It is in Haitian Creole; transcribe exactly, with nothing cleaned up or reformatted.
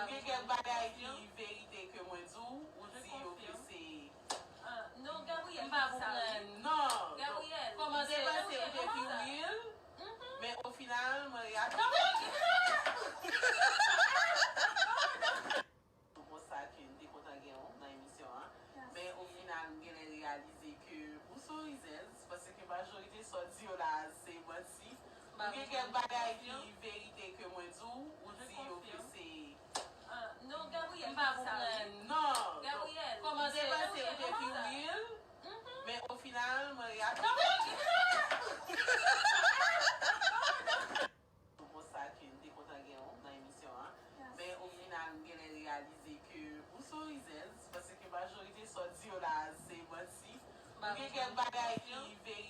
Gen kèk bagay ki verite ke mwen di w, ou di yo ke se... Non, Gabriel, m pa konprann. Non, Gabriel, kòman se panse ou te pi real, men o final mwen reyalize. Konsa ke m te kontan gen w nan emisyon an, men o final m genlè reyalize ke ou sou rizèz, paske majorite sa w di yo la se manti. Gen kèk bagay ki verite ke mwen di w, ou di yo ke se... Non, Gabriel, m pa konprann. Non, Gabriel, kòman se panse ou te pi real, men o final mwen reyalize. Konsa ke m te kontan gen w nan emisyon an, men o final m genlè reyalize ke ou sou rizèz, paske majorite sa w di yo la se manti. Gen kèk bagay ki verite.